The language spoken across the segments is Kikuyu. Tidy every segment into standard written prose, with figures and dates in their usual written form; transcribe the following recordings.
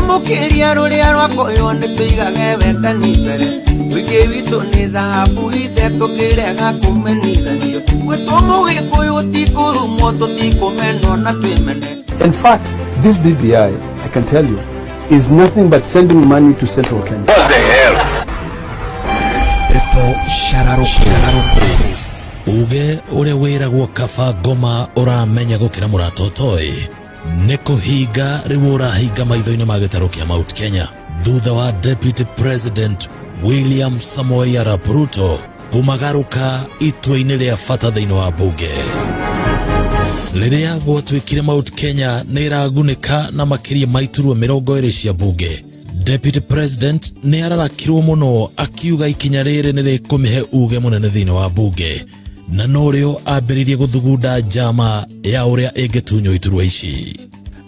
Mũkĩria rũrĩa rwakoywo nĩ tũigage wendani mbere. Wĩingĩ witũ nĩ thahabu ithe tũkĩrega kũmenithanio. Gwĩtwo Mũgĩkũyũ ti kũrumwo, tũtikũmenwo na twĩmene. In fact, this BBI, I can tell you, is nothing but sending money to Central Kenya. Ndeto cararũkũ uge ũrĩa wĩragwo kaba ngoma ũramenya gũkĩra mũrata ũtoĩ nĩ kũhinga rĩu ũrahinga maitho-inĩ ma gĩtarũ kĩa Mount Kenya thutha wa Deputy President William Samoei Arap Ruto kũmagarũka itua-inĩ rĩa bata thĩinĩ wa mbunge. Rĩrĩa gwatuĩkire Mount Kenya nĩ ĩragunĩka na makĩria ma iturwa 20 cia mbunge, Deputy President nĩ ararakirwo mũno akiuga ikinya rĩrĩ nĩ rĩkũmĩhe uge mũnene thĩinĩ wa mbunge, na norĩo ambĩrĩirie gũthugunda njama ya ũrĩa ĩngĩtunywo iturwa ici.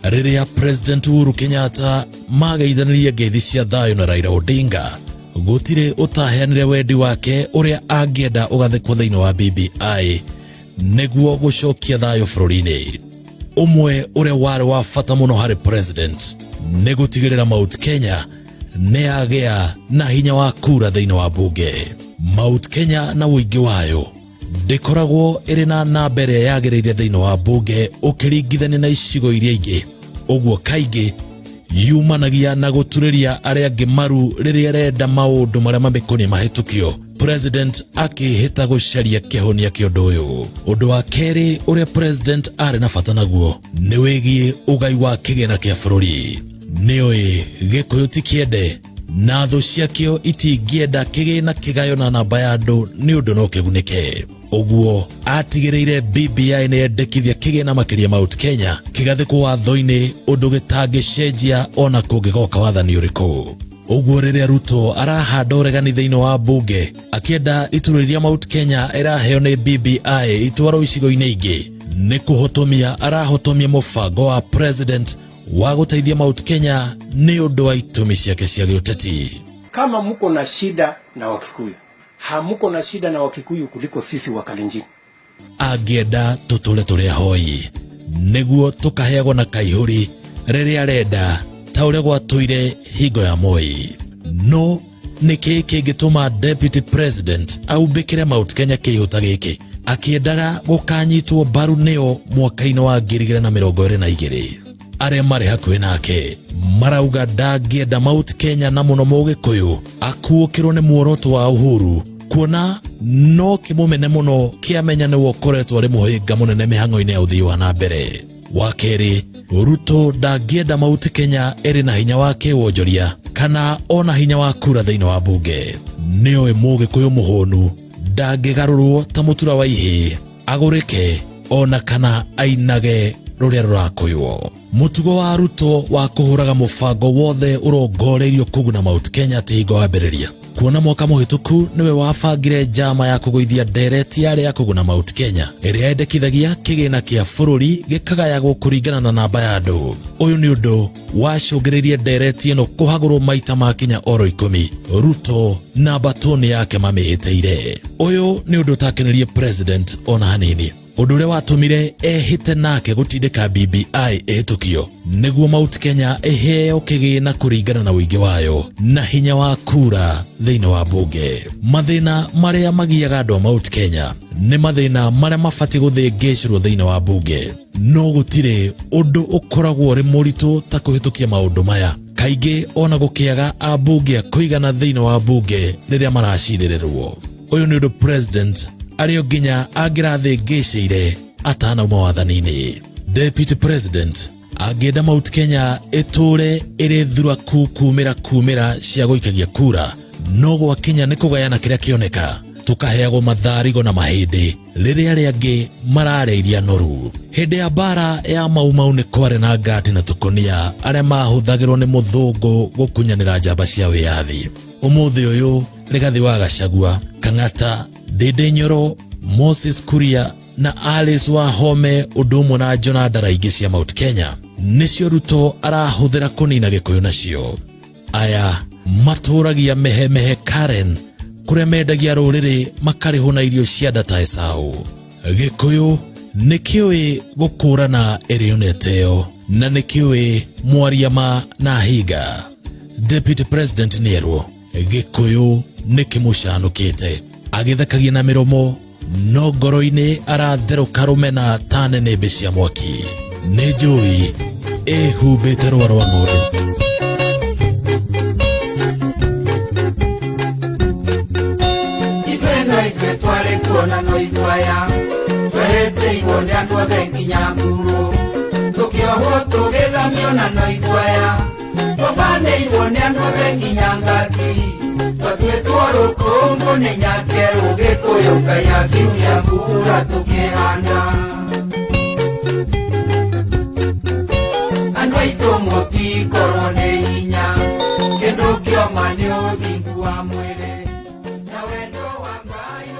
Rĩrĩa President Uhuru Kenyatta mageithanirie ngeithi cia thayũ na Raila Odinga, gũtirĩ ũtaheanire wendi wake ũrĩa angĩenda ũgathĩkwo thĩinĩ wa BBI nĩguo gũcokia thayũ bũrũri-inĩ. Ũmwe ũrĩa warĩ wa bata mũno harĩ President nĩ gũtigĩrĩra Mount Kenya nĩ yagĩa na hinya wa kura thĩinĩ wa mbunge. Mount Kenya na ũingĩ wayo ndĩkoragwo ĩrĩ na namba ĩrĩa yagĩrĩire thĩinĩ wa mbunge ũkĩringithania na icigo iria ingĩ, ũguo kaingĩ yumanagia na gũturĩria arĩa angĩ maru rĩrĩa ĩrenda maũndũ marĩa mamĩkoniĩ mahĩtũkio. President akĩhĩta gũcaria kĩhonia kĩa ũndũ ũyũ. Ũndũ wa kerĩ ũrĩa President arĩ na bata naguo nĩ wĩgiĩ ũgai wa kĩgĩna kĩa bũrũri. Nĩoĩ Gĩkũyũ ti kĩende na thũ ciakĩo itingĩenda kĩgĩna kĩgayo na namba ya andũ nĩ ũndũ no kĩgunĩke. Ũguo atigĩrĩire BBI nĩ yendekithia kĩgĩna makĩria Mount Kenya kĩgathĩkwo watho-inĩ ũndũ gĩtangĩcenjia ona kũngĩgoka wathani ũrĩkũ. Ũguo rĩrĩa Ruto arahanda ũregani thĩinĩ wa mbunge akĩenda iturwa iria Mount Kenya ĩraheo nĩ BBI itwarwo icigo-inĩ ingĩ, nĩ kũhotomia arahotomia mũbango wa President wa gũteithia Mount Kenya nĩ ũndũ wa itũmi ciake cia gĩũteti. Kama mko na shida na Wakikuyu, hamuko na shida na Wakikuyu kuliko sisi wa Kalenjin. Angĩenda tũtũre tũrĩ ahoi nĩguo tũkaheagwo na kaihũri rĩrĩa arenda ta ũrĩa gwatũire hingo ya Moi. No nĩkĩ kĩngĩtũma Deputy President aumbĩkĩre Mount Kenya kĩihũ ta gĩkĩ akĩendaga gũkanyitwo mbaru nĩo mwaka-inĩ wa 2022? Arĩa marĩ hakuhĩ nake marauga ndangĩenda Mount Kenya na mũno Mũgĩkũyũ akuũkĩrwo nĩ muoroto wa Uhuru, kuona no kĩmũmene mũno kĩamenya nĩwe ũkoretwo arĩ mũhĩnga mũnene mĩhang'o-inĩ ya ũthii wa na mbere. Wa kerĩ, Ruto ndangĩenda Mount Kenya ĩrĩ na hinya wa kĩwonjoria kana ona hinya wa kura thĩinĩ wa mbunge. Nĩoĩ Mũgĩkũyũ mũhũnu ndangĩgarũrwo ta mũtura wa ihĩĩ agũrĩke ona kana ainage rũrĩa rũrakũywo. Mũtugo wa Ruto wa kũhũraga mũbango wothe ũrongoreirio kũguna Mount Kenya ti hingo wambĩrĩria, kuona mwaka mũhĩtũku nĩwe wabangire njama ya kũgũithia ndereti yarĩ ya kũguna Mount Kenya ĩrĩa yendekithagia kĩgĩna kĩa bũrũri gĩkagayagwo kũringana na namba ya andũ. Ũyũ nĩ ũndũ wacũngĩrĩirie ndereti ĩno kũhagũrwo maita makinya oro 10, Ruto na mbatũni yake mamĩhĩtĩire. Ũyũ nĩ ũndũ ũtakenirie President ona hanini, ũndũ ũrĩa watũmire ehĩte nake gũtindĩka BBI ĩhĩtũkio nĩguo Mount Kenya ĩheo kĩgĩna kũringana na ũingĩ wayo na hinya wa kura thĩinĩ wa mbunge. Mathĩna marĩa magiaga andũ a Mount Kenya nĩ mathĩna marĩa mabatiĩ gũthĩngĩcĩrwo thĩinĩ wa mbunge, no gũtirĩ ũndũ ũkoragwo ũrĩ mũritũ ta kũhĩtũkia maũndũ maya, kaingĩ ona gũkĩaga ambunge a kũigana thĩinĩ wa mbunge rĩrĩa maracirĩrĩrwo. Ũyũ nĩ ũndũ President arĩ o nginya angĩrathĩngĩcĩire atanauma wathani-inĩ. Deputy President angĩenda Mount Kenya ĩtũre ĩrĩ thuraku kumĩra kumĩra cia gũikagia kura, no gwakinya nĩ kũgayana kĩrĩa kĩoneka tũkaheagwo matharigo na mahĩndĩ rĩrĩa arĩa angĩ mararĩa iria noru. Hĩndĩ ya mbara ya Mau Mau nĩ kwarĩ na ngati na tũkonia arĩa mahũthagĩrwo nĩ mũthũngũ gũkunyanĩra njamba cia wĩyathi. Ũmũthĩ ũyũ Rigathi wa Gachagua, Kang'ata, Ndindi Nyoro, Moses Kuria na Alice Wahome ũndũ ũmwe na Jona Ndara ingĩ cia Mount Kenya nĩcio Ruto arahũthĩra kũnina Gĩkũyũ nacio. Aya matũragia mehemehe Karen kũrĩa mendagia rũrĩrĩ makarĩhwo na irio cia nda ta Esau. Gĩkũyũ nĩ kĩũĩ gũkũrana ĩrĩo na ĩteo. Na nĩkĩũĩ mwaria ma na hinga. Deputy President nĩerwo Gĩkũyũ nĩ kĩmũcanũkĩte, agĩthekagia na mĩromo no ngoro-inĩ aratherũka rũmena ta nĩnĩmbĩ cia mwaki. Nĩ njũi ĩhumbĩte rũa rwa ng'ondu. Ithuĩ no ithuĩ twarĩ kuona no ithuaya twehĩtĩirwo nĩ andũ othe nginya nguru tũkĩohwo tũgĩthamio na no ithuaya twambanĩirwo nĩ andũ othe nginya ngati twatuĩtwo rũkũngũ nĩ nyakerũ gĩkũyũ Ngai akiuria mbura tũkĩhanda.